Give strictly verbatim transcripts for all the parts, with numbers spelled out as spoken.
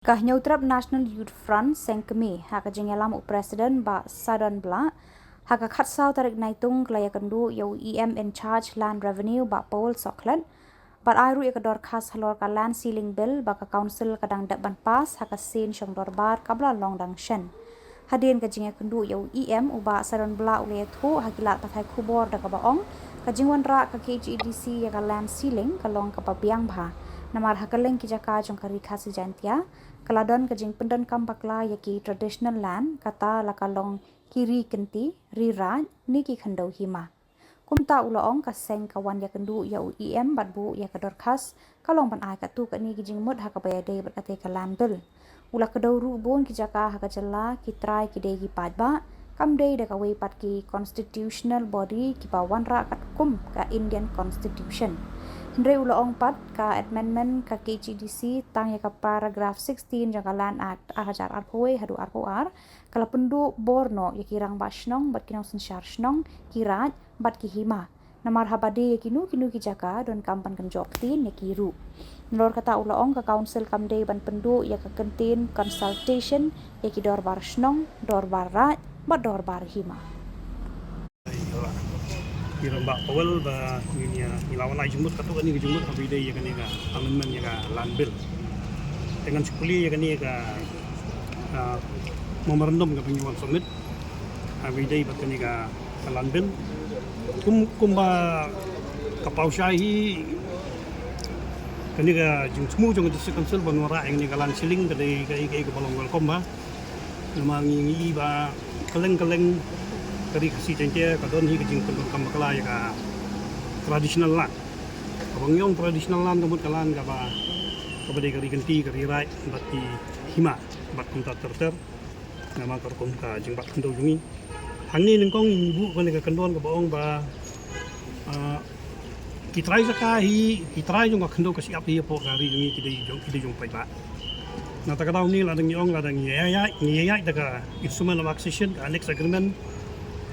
Ka Hynñiewtrep National Youth Front, Seng Kmie, ha ka jingïalam u President Bah Sadon Blah, ha ka khatsaw tarik Naitung ka la ïakynduh ïa u E M in charge Land Revenue Bah Paul Sohkhlet, bad ai ruh ïa ka dorkhas halor ka Land Ceiling Bill ba ka Council ka dang dep ban pass ha ka sien shong dorbar kaba la long dang shen. Hadien ka jingïakynduh ïa u E M, u Bah Sadon Blah u la ïathuh ha ki lad pathai khubor da kaba ong, ka jingwanrah ka K H A D C ïa ka Land Ceiling ka long kaba biang bha. Namar ha kylleng ki jaka jong ka Ri Khasi Jaintia, ka la don ka jingpyndonkam bakla ïa ki traditional land, kata la ka long ki ri kynti, ri raid, ne ki khyndew hima. Kumta u la ong, ka seng ka wan ïakynduh ïa u E M bad buh ïa ka dorkhas, ka long ban ai katto katne ki jingmut ha kaba ïadei bad katei ka Land Bill. U la kdew ruh bun ki jaka ha ka jylla, ki trai ki dei ki paidbah, kam dei da kawei pat ki constitutional body kiba wanrah katkum ka Indian Constitution. Hynrei u la ong pat, ka amendment ka K H A D C tang ïa ka paragraph sixteen jong ka Land Act ar hajar arphew wei haduh arphew ar, ka la pynduh bor noh ïa ki rangbah shnong bad ki nongsynshar shnong, ki raid bad ki hima. Namar haba die ïa kino kino ki jaka, donkam ban kynjoh ktien ïa ki ruh. Nalor kata u la ong, ka Council kam dei ban pynduh ïa ka kyntien consultation ïa ki dorbar shnong, dorbar raid bad dorbar hima. Ki rangbah Powell ba ngin ïa, ngi la wan ai jingmut katto katne ka jingmut haba ïadei ïa kane ka amendment ïa ka Land Bill. Te ngan shu pule ïa kane ka, ah, memorandum kaba ngi wan submit haba ïadei bad kane ka, ka Land Bill. Kum, kumba ka paw shai hi, kane ka jingthmu jong ka District Council ban wanrah ïa kane ka Land Ceiling ka dei kaei kaei kaba long welcome bha. Namar ngi, ngi i ba kylleng kylleng ka Ri Khasi Jaintia ka don hi ka jingpyndonkam bakla ïa ka traditional land. Kaba ngi ong traditional land ka mut ka land kaba, kaba dei ka ri kynti, ka ri raid bad ki hima bad kumta ter ter. Namar ka rukom ka jingbat khyndew jong ngi. Hangne nyngkong ngi buh kane ka kyndon kaba ong ba, ah, ki trai jaka hi, ki trai jong ka khyndew ka shyiap hi hapoh ka ri jong ngi ki dei jong, ki dei jong paidbah. Na kata ka daw ngi, lada ngi ong, lada ngi ïaid, ngi ïaid da ka Instrument of Accession, ka Annex Agreement,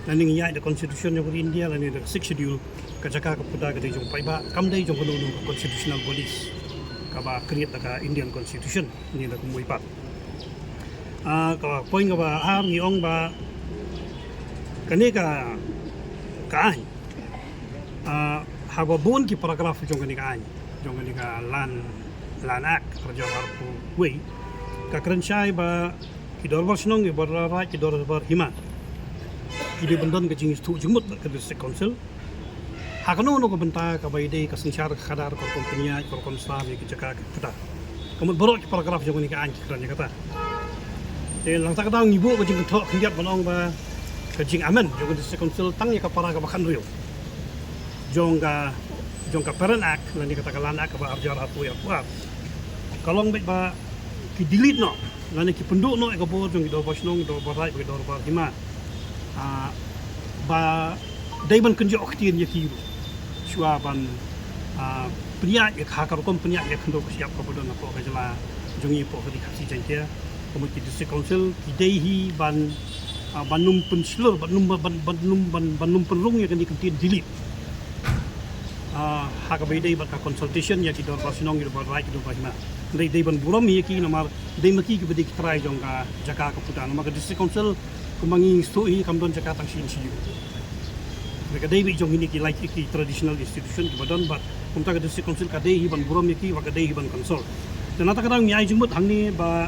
lane ngi ïaid da Constitution jong ka ri India, lane da ka Sixth Schedule, ka jaka ka puta ka dei jong paidbah, kam dei jong kano kano ka constitutional bodies kaba create da ka Indian Constitution ne da kumwei pat. Ah, ka point kaba ar ngi ong ba kane ka, ka aiñ, ah, haba bun ki paragraph jong kane ka aiñ, jong kane ka Land, Land Act, ar hajar arphew wei, ka kren shai ba ki dorbar shnong, ki dorbar raid, ki dorbar hima ki dei ban don ka jingïathuh jingmut bad ka District Council ha kano kano ka bynta kaba ïadei ka synshar ka khadar, ka rukom pynïaid, ka rukom sam ïa ki jaka ka puta. Ka mut baroh ki paragraph jong kane ka aiñ ki kren ïa kata. Te nangta ka daw ngi buh ka jingkynthoh khyndiat ban ong ba ka jing amend jong ka District Council tang ïa ka para kaba khathynriew jong ka, jong ka Parent Act lane kata ka Land Act kaba ar hajar arphew wei arphew ar. Ka long beit ba ki delete noh lane ki pynduh noh ïa ka bor jong ki dorbar shnong, ki dorbar raid, ki dorbar hima. Ah, ba dei ban kynjoh ktien ïa ki ruh shuwa ban, ah, pynïaid ïa ka, ka rukom pynïaid ïa ka khyndew ka shyiap kaba don hapoh ka jylla jong ngi hapoh ka Ri Khasi Jaintia. Ka mut ki District Council ki dei hi ban, ah, ban ym pynshlur, ban ym, ban, ban ym, ban, ban ym pynrung ïa kane ka ktien delete. Ah, ha kaba ïadei bad ka consultation ïa ki dorbar shnong, ki dorbar raid, ki dorbar hima. Dei, dei ban burom ïa ki namar dei ma ki kiba dei ki trai jong ka jaka ka puta. Namar ka District Council kumba ngi sngewthuh hi kam don jaka tang shi inch ïa u. Ka dei beit jong kine ki lai ki traditional institution kiba don bad kumta ka District Council ka dei hi ban burom ïa ki bad ka dei hi ban consult. Te nangta ka daw ngi ai jingmut hangne ba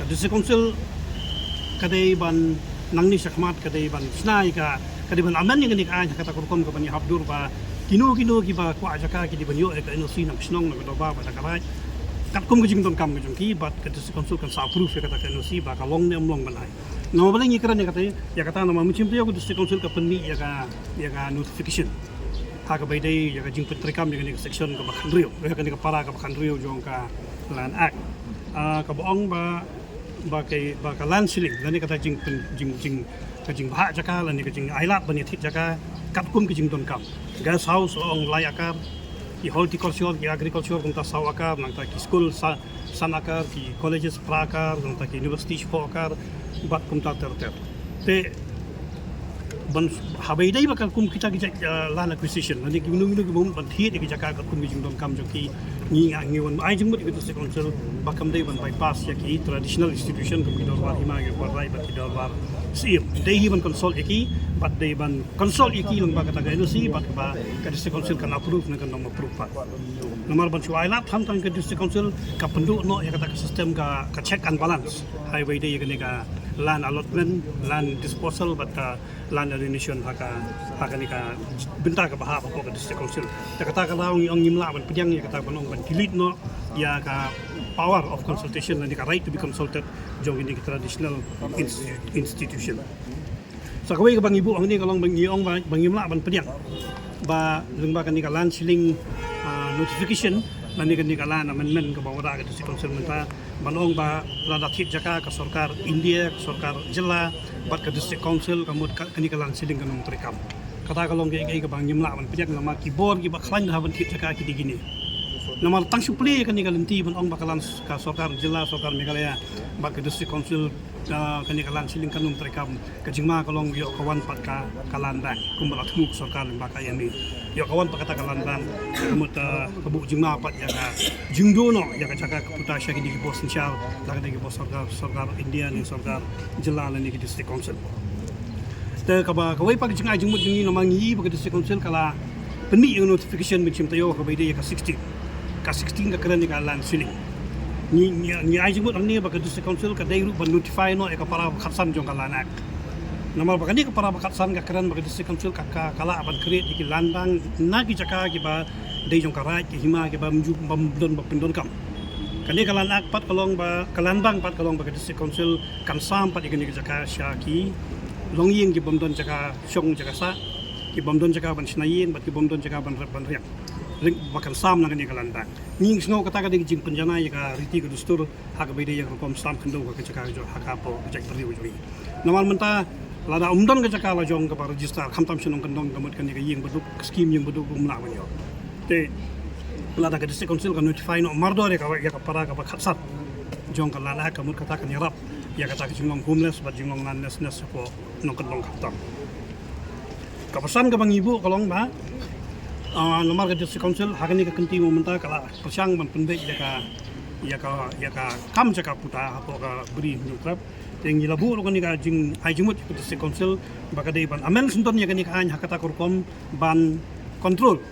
ka District Council ka dei ban nangne shakhmat ka dei ban shna ïa ka, ka dei ban amend ïa kane ka aiñ ha kata ka rukom kaban ïahap dur ba kino kino kiba kwah jaka ki dei ban ïoh ïa ka N O C na ka shnong, na ka dorbar bad na ka raid katkum ka jingdonkam ka jong ki bad ka District Council kan sa approve ïa kata ka N O C ba ka long ne em long ban ai. Namar balei ngi kren ïa kata, ïa kata namar mynshem taïew ka District Council ka pynmih ïa ka, ïa ka notification ha kaba ïadei ïa ka jingpyntreikam ïa kane ka section kaba khathynriew, ïa kane ka para kaba khathynriew jong ka Land Act. Ah, kaba ong ba, ba ka, ba ka land ceiling lane kata jingpyn, jing, jing, ka jingbhah jaka lane ka jingailad ban ïathied jaka katkum ka jingdonkam. Guest house la ong lai akar, ki horticulture, ki agriculture kumta saw akar, nangta ki school sa, san akar, ki colleges phra akar, nangta ki university shiphew akar bad kumta ter ter. Te Ban haba ïadei bad ka kum kita ki jait, ah, land acquisition, lane ki mano mano ki bym ban thied ïa ki jaka ka kum ki jingdonkam jong ki, ngi, ah, ngi wan ai jingmut ïa ka District Council ba kam dei ban bypass ïa ki traditional institution kum ki dorbar hima, ki dorbar raij bad ki dorbar syiem. Dei hi ban consult ïa ki, bad dei ban consult ïa ki lyngba kata ka N O C bad kaba ka District Council kan approve ne kan ym approve pat. Namar ban shu ai lad than tang ka District Council ka pynduh noh ïa kata ka system ka, ka check and balance. Haba ïadei ïa kane ka land allotment, land disposal bad ka land alienation ha ka, ha kane ka bynta kaba hap hapoh ka District Council. Te kata ka daw ngi ong ngim lah ban pdiang ïa kata ban ong ban delete noh ïa ka power of consultation lane ka right to be consulted jong kine ki traditional insti-, institution. Sa kawei kaba ngi buh hangne ka long ba ngi ong ba, ba ngim lah ban pdiang ba lyngba kane ka land ceiling, ah, notification lane kane ka land amendment kaba wanrah ka District Council mynta, ban ong ba lada thied jaka ka sorkar India, ka sorkar jylla bad ka District Council, ka mut ka, kane ka land ceiling kan ym treikam. Kata ka long kaei kaei kaba ngim lah ban pdiang, namar ki bor kiba khlaiñ da ban thied jaka ki dei kine. Namar tang shu plie kane ka lynti ban ong ba ka land s-, ka sorkar jylla, sorkar Meghalaya bad ka District Council, ah, kane ka land ceiling kan ym treikam. Ka jingma ka long ïoh ka wan pat ka, ka land bank kumba la thmu ka sorkar lyngba ka I M A. Ïoh ka wan pat kata ka land bank, ka mut, ah, ka buh jingma pat ïa ka jingduh noh ïa ka jaka ka puta sha kine ki bor synshar, la ka dei ki bor sorkar, sorkar India ne sorkar jylla lane ki District Council. Te kaba kawei pat ka jingai jingmut jong ngi namar ngi ba ka District Council ka la pynmih ïa ka notification ban shim taïew kaba ïadei ïa ka sixteen. Ka sixteen ka kren ïa ka land ceiling. Ngi, ngi, ngi ai jingmut hangne ba ka District Council ka dei ruh ban notify noh ïa ka para ba khatsan jong ka Land Act. Namar ba kane ka para ba khatsan ka kren ba ka District Council ka, ka, ka lah ban create ïa ki land bank na ki jaka kiba dei jong ka raij, ki hima kiba ym ju, bym don ba pyndonkam. Kane ka Land Act pat ka long ba, ka land bank pat ka long ba ka District Council kan sam pat ïa kane ka jaka sha ki longïing ki bym don jaka shong jaka sah, ki bym don jaka ban shna ïing bad ki bym don jaka ban rep ban riang. Lyngba kan sam na kane ka land bank. Ngi sngew kata ka dei ka jingpynjanai ïa ka riti ka dustur ha kaba ïadei ïa ka rukom sam khyndew ka jaka jong ha ka pdeng ka jaitbynriew jong ngi. Namar mynta lada ym don ka jaka la jong kaba register, khamtam shnong kyndong, ka mut kane ka ïing baduk, ka skim ïing baduk um lah ban ïoh. Te lada ka District Council ka notify noh mardor ïa ka, ïa ka para kaba khatsan jong ka Land Act, ka mut kata kan ïarap ïa kata ka jinglong homeless bad jinglong landlessness hapoh nongkyndong khamtam. Kaba san kaba ngi buh ka long ba, ah, namar ka District Council ha kane ka kynti mynta ka la pyrshang ban pynbeit ïa ka, ïa ka, ïa ka kam jaka puta hapoh ka Bri Hynñiewtrep. Te ngi la buh ruh kane ka jingai jingmut ïa ka District Council ba ka dei ban amend syndon ïa kane ka aiñ ha kata ka rukom ban control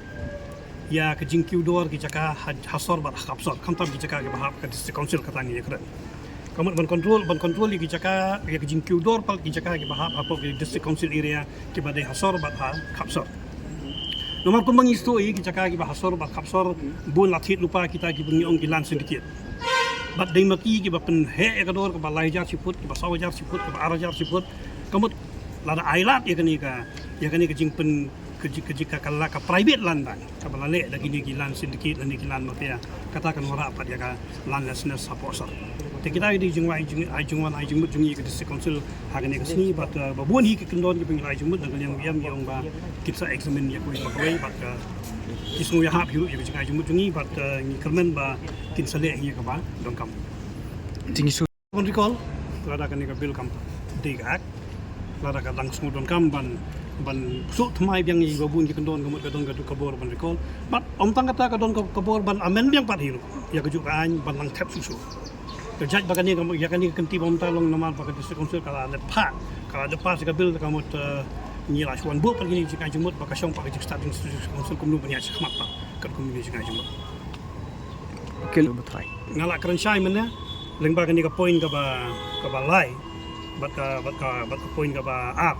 ïa ka jingkiew dor ki jaka ha, ha sor bad ha khap sor, khamtam ki jaka kiba hap ka District Council, kata ngi ïakren. Ka mut ban control, ban control ïa ki jaka, ïa ka jingkiew dor pat ki jaka kiba hap hapoh ki District Council area kiba dei ha sor bad ha khap sor. Namar kumba ngi sngewthuh ïa ki jaka kiba ha sor bad khap sor, bun la thied lypa kita kiba ngi ong ki land syndicate. Bad dei ma ki kiba pynheh ïa ka dor kaba lai hajar shi phut, kaba saw hajar shi phut, kaba ar hajar shi phut. Ka mut lada ai lad ïa kane ka, ïa kane ka jingpyn, ka ji-, ka ji-, ka, ka la, ka private land bank kaba la leh da kine ki land syndicate lane ki land mafia, kata kan wanrah pat ïa ka landlessness hapoh sor. Te kita ki dei jingwan, jing, ai jingwan, ai jingmut jong ngi ka District Council ha kane ka sngi bad, eh, ba bun hi ki kyndon kiba ngi la ai jingmut na ka liang U M, ngi ong ba kin sa examine ïa kawei pa kawei bad, eh, ki sngew ïahap hi ruh ïa ka jingai jingmut jong ngi bad, eh, ngi kyrmen ba kin sa leh hi ïa kaba donkam. Te ngi shu ban recall lada kane ka bill kam dei ka act, lada ka dang sngewdonkam ban, ban shu thymmai biang ïa kiba bun ki kyndon, ka mut ka don ka, ka bor ban recall. Bad ym tang kata, ka don ka, ka bor ban amend biang pat hi ruh ïa kajuh ka aiñ ban nang thep shuh shuh. Ka jait ba kane ka, ïa kane ka kynti ba mynta long namar ba ka District Council ka la dep phah, ka la dep pass ka bill, ka mut, eh, ngi la shu wan buh pat kine ki jingai jingmut ba ka shong pat ka jingstad jong District Council kumno ban ïaid shakhmat pat kat kum kine ki jingai jingmut. Nga la kren shai mynne lyngba kane ka point kaba, kaba lai bad ka, bad ka, bad ka point kaba ar.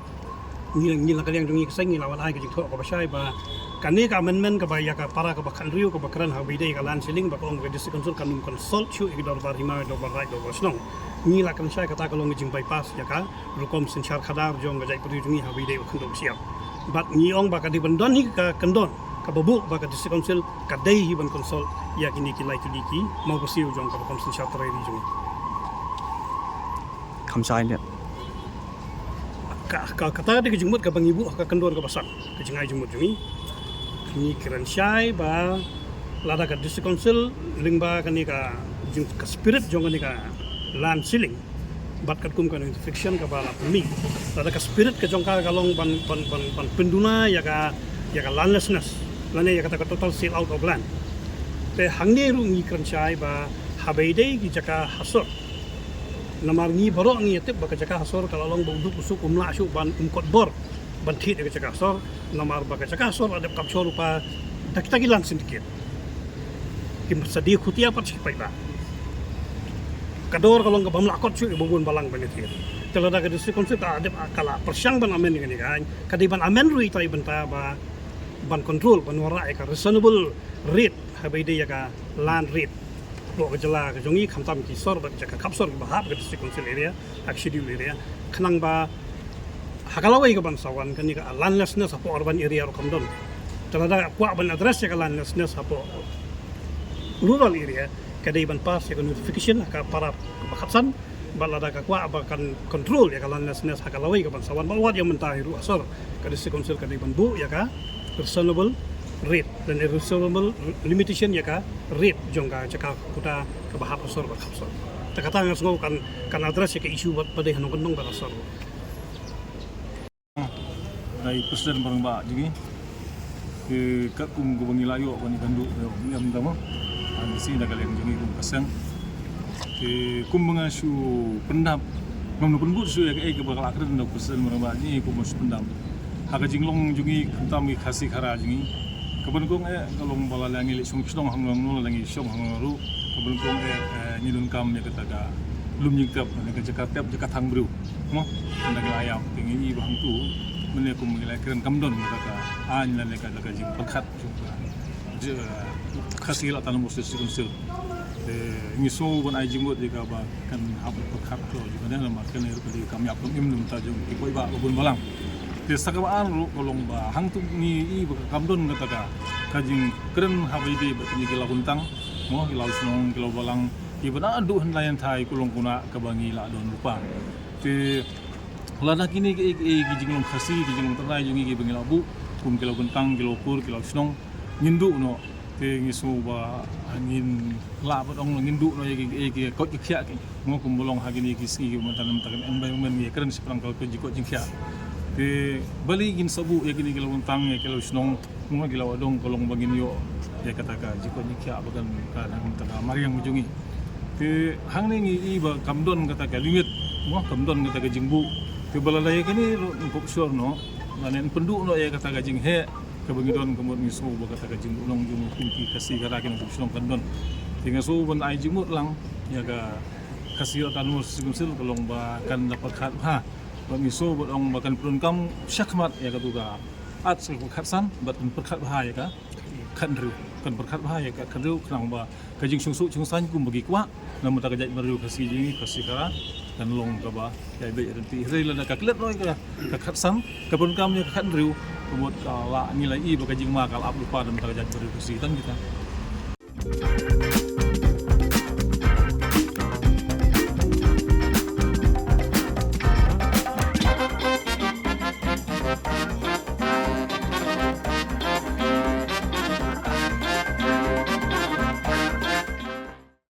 Ngi, ngi la ka liang jong ngi ka seng ngi la wan ai ka jingthoh kaba shai ba kane ka amendment kaba ïa ka para kaba khathynriew kaba kren haba ïadei ka land ceiling ba ka ong ka District Council kan ym consult shuh ïa ki dorbar hima, dorbar raij, dorbar shnong. Ngi la kren shai kata ka long ka jing bypass ïa ka rukom synshar khadar jong ka jaitbynriew jong ngi haba ïadei ka khyndew ka shyiap. Bad ngi ong ba ka dei ban don hi ka kyndon kaba buh ba ka District Council ka dei hi ban consult ïa kine ki lai tylli ki mawbyrsiew jong ka rukom synshar trai ri jong ngi. Kham shai ne. Ka, ka, kata dei ka jingmut kaba ngi buh ha ka kyndon kaba san, ka jingai jingmut jong ngi. Ngi kren shai ba lada ka District Council lyngba kane ka jing, ka spirit jong kane ka land ceiling Bad katkum ka notification kaba la pynmih, lada ka spirit ka jong ka ka long ban, ban, ban, ban pynduna ïa ka, ïa ka landlessness lane ïa kata ka total sale out of land. Te hangne ruh ngi kren shai ba haba ïadei ki jaka ha sor, namar ngi baroh ngi ïatip ba ka jaka ha sor ka la long ba u duk u suk um lah shuh ban, um kot bor ban thied ïa ka jaka ha sor, namar ba ka jaka ha sor la dep capture lypa da kita ki land syndicate. Kim sa die khutia pat sha ki paidbah. Ka dor ka long ka bym lah kot shuh ïa ba bun balang ban ïathied. Te lada ka District Council ka dep, ka la pyrshang ban amend ïa kane ka aiñ, ka dei ban amend ruh ïa ita i bynta ba ban control, ban wanrah ïa ka reasonable rate haba ïadei ïa ka land rate. Baroh ka jylla ka jong ngi, khamtam ki sor bad jaka khap sor kiba hap ka District Council area, ha ka schedule area, khnang ba ha ka lawei kaban sa wan kane ka landlessness hapoh urban area ruh kam don. Te lada kwah ban address ïa ka landlessness hapoh rural area, ka dei ban pass ïa ka notification ha ka para kaba khatsan, bad lada ka kwah ba kan control ïa ka landlessness ha ka lawei kaban sa wan, bad wat ïa mynta hi ruh ha sor, ka District Council ka dei ban buh ïa ka reasonable rate, lane reasonable limitation ïa ka rate jong ka jaka khuta kaba hap ha sor bad khap sor. Te kata nga sngew kan, kan address ïa ka issue ba, ba dei ha nongkyndong bad ha sor. Dei President Rangbah jong ngi. Te katkum kaba ngi la ïoh ban ïakynduh ïa u M D A mo, hangne shi na ka liang jong ngi kum ka seng. Te kumba nga shu pyndap, ngam da pynbud shuh ïa kaei kaba ka la kren da u President Rangbah jong ngi, kumba shu pyndap ha ka jinglong jong ngi khamtam ki Khasi Khara jong ngi. Kaba nyngkong eh ka long ba lada ngi leit shong shnong hangno hangno, lada ngi shong hangno ruh, kaba nyngkong eh, eh, ngi donkam ïa kata ka lum jingtep, lane ka jaka tep, jaka thang briew mo. Ynda ngi la ïap te ngi i ba hangtu, mynne kum ngi la kren kam don kata ka aiñ lane ka, ka jingpyrkhat jong ka, je, Khasi Hills Autonomous District Council. Te ngi sngew ban ai jingmut ïa ka ba kan hap pyrkhat kloi jong ka, namar kane ruh ka dei ka kam ïap kam im na bynta jong ki paidbah ba bun balang. Te sa kaba ar ruh ka long ba hangtu ngi i ba ka kam don kata ka, ka jingkren haba ïadei bad kine ki law kyntang mo, ki law shnong, ki law balang, kiba naduh hynrei hynrei, kulong kuna kaba ngi la don lypa. Te lada kine ki, ki, ki jinglong Khasi, ki jinglong trai jong ngi kiba ngi la buh kum ki law kyntang, ki law kur, ki law shnong, ngin duh noh. Te ngi sngew ba ngin lah ban ong ngin duh noh ïa ki, ïa ki koit ki khiah ki mo, kumba long ha kine ki sngi kiba mynta, mynta ka environment, ngi kren shaphrang ka jingkoit jingkhiah. Te balei ngin sa buh ïa kine ki law kyntang, ïa ki law shnong mo, ki law adong, ka long ba ngin ïoh ïa kata ka jingkoit jingkhiah ba kan, ka dang mynta ka mariang jong ngi. Te hangne ngi i ba kam don kata ka limit mo, kam don kata ka jingbuh. Te ba lada ïa kane ruh yn kop shor noh, lane yn pynduh noh ïa kata ka jingheh kaba ngi don, ka mut ngi sngew ba kata ka jingbuh long jong ngi kum ki Khasi Khara, ki nongshong shnong kan don. Te nga sngew ban ai jingmut lang ïa ka Khasi Autonomous District Council, ka long ba kan da pyrkhat bha. Bad ngi sngew ban ong ba kan pyndonkam shakhmat ïa katu ka Act sa ka khatsan, bad kan pyrkhat bha ïa ka khathynriew. Kan pyrkhat bha ïa ka khathynriew, khnang ba ka jingshong suk shong saiñ kumba ki kwah na bynta ka jaitbynriew Khasi jong ngi, Khasi Khara, kan long kaba ïai beit ïa lynti. Hynrei lada ka klet noh ïa ka, ka khatsan, ka pyndonkam ïa ka khathynriew, ka mut ka la, ngi la i ba ka jingma ka la ap lypa na bynta ka jaitbynriew Khasi. Tang kita.